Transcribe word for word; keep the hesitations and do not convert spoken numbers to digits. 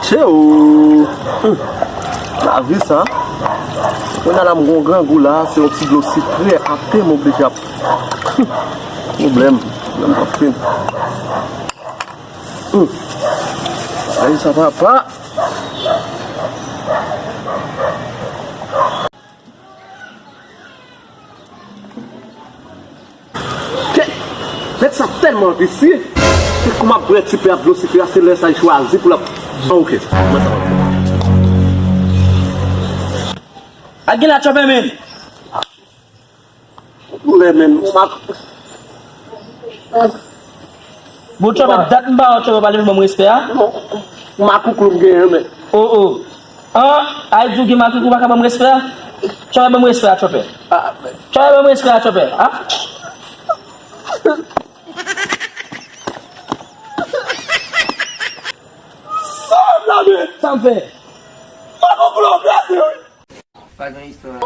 Tcheo! Hum. Lavi sa. Mwen nan m gon grangou la, se yon ti dlo sikre atè m oblije ap. Hum. Pwoblèm. Pwoblèm pa fin. Hum. Lavi sa papa. Kè, nèg sa tèlman visye. Se kòman ap bwè ti pè ap dlo sikre a, se lè sa li chwazi pou l ap. Bon, ok. Mwen sa. A gen la chòpè men. Doulè men. Bon, chòpè, dat m pa wè w, chòpè, pa leve ban m respè a. Non, makouklou m genyen, men. Oh, oh. An, ay di w gen makouklou, pa ka ban m respè a? Chòpè, ban m respè a, chòpè. Ah, men. Chòpè, ban m respè a, chòpè. Ah. Sa m la, men. Sa m fè? Makouklou, kraze, wi. Pa gen istwa.